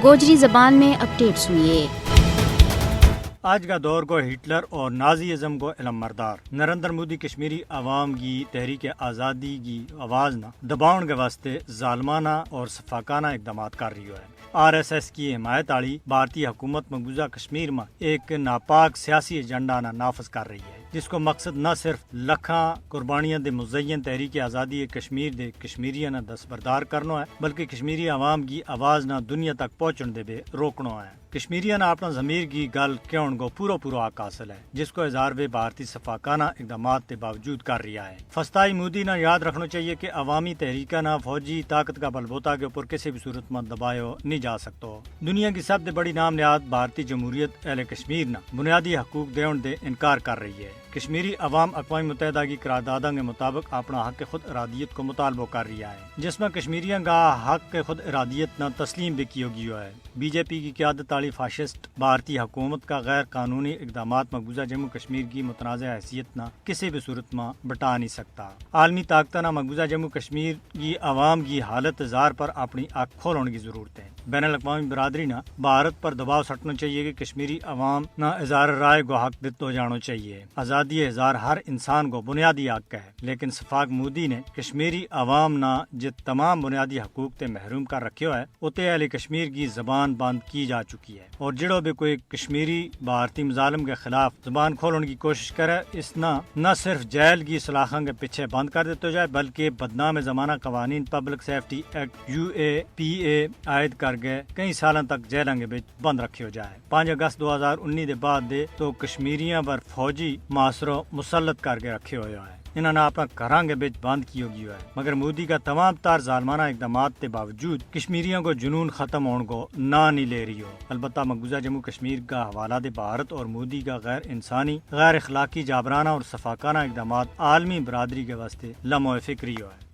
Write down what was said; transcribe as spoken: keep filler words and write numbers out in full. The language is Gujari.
گوجری زبان میں اپڈیٹ سنیے۔ آج کا دور کو ہٹلر اور نازی ازم کو علم مردار نریندر مودی کشمیری عوام کی تحریک آزادی کی آواز نا دباؤن کے واسطے ظالمانہ اور سفاکانہ اقدامات کر رہی ہے۔ آر ایس ایس کی حمایت آڑی بھارتی حکومت مقبوضہ کشمیر ما ایک ناپاک سیاسی ایجنڈا نا نافذ کر رہی ہے، جس کو مقصد نہ صرف لکھاں قربانیاں دے مزین تحریک آزادی کشمیر دے کشمیریاں نا دستبردار کرنو ہے، بلکہ کشمیری عوام کی آواز نا دنیا تک پہنچن دے بے روکنو ہے۔ کشمیریاں نا اپنا ضمیر کی گل کہون کو پورو پورو حق حاصل ہے، جس کو اظہار ویہ بھارتی سفاکانہ اقدامات دے باوجود کر رہیا ہے۔ فستائی مودی نا یاد رکھنو چاہیے کہ عوامی تحریکاں نا فوجی طاقت کا بلبوتا کے اپر کسی بھی صورت ما دبایو نہیں جا سکتو۔ دنیا کی سب دے بڑی نام نیاد بھارتی جمہوریت اہل کشمیر نا بنیادی حقوق دیون دے انکار کر رہی ہے۔ کشمیری عوام اقوام متحدہ کی قرارداداں کے مطابق اپنا حق خود ارادیت کو مطالبو کر رہیا ہے، جس ما کشمیریاں کا حق خود ارادیت نا تسلیم بھی کیو گیو ہے۔ بی جے پی کی قیادت آڑی فاشسٹ بھارتی حکومت کا غیر قانونی اقدامات مقبوضہ جموں کشمیر کی متنازعہ حیثیت نا کسی بھی صورت ما بٹا نہیں سکتا۔ عالمی طاقتاں نا مقبوضہ جموں کشمیر کی عوام کی حالت اظہار پر اپنی آنکھ کھولن کی ضرورت ہے۔ بین الاقوامی برادری نا بھارت پر دباؤ سٹنو چاہیے کہ کشمیری عوام نا اظہار رائے کو حق دتو جانو چاہیے۔ آزادی اظہار ہر انسان کو بنیادی حق ہے، لیکن سفاک مودی نے کشمیری عوام نا جت تمام بنیادی حقوق تے محروم کر رکھیو ہے، اتے اہل کشمیر کی زبان بند کی جا چکی ہے۔ اور جڑو بھی کوئی کشمیری بھارتی مظالم کے خلاف زبان کھولن کی کوشش کرے، اس نا نہ صرف جیل کی سلاخاں کے پچھے بند کر دیتو جائے، بلکہ بدنام زمانہ قوانین پبلک سیفٹی ایکٹ یو اے پی اے عائد کر کے کئی سالاں تک جیلاں کے بچ بند رکھیو جائے۔ پانچ اگست دو ہزار انی دے بعد دے تو کشمیریاں پر فوجی محاصرو مسلط کر کے رکھیو ہویو ہے۔ انہاں نا اپنا گھراں کے بچ بند کیو گیو ہے، مگر مودی کا تمام تر ظالمانہ اقدامات کے باوجود کشمیریاں کو جنون ختم ہون کو ناں نہیں لے رہی ہو۔ البتہ مقبوضہ جموں کشمیر کا حوالہ دے بھارت اور مودی کا غیر انسانی، غیر اخلاقی، جابرانہ اور سفاکانہ اقدامات عالمی برادری کے واسطے لمحہ فکری ہو ہے۔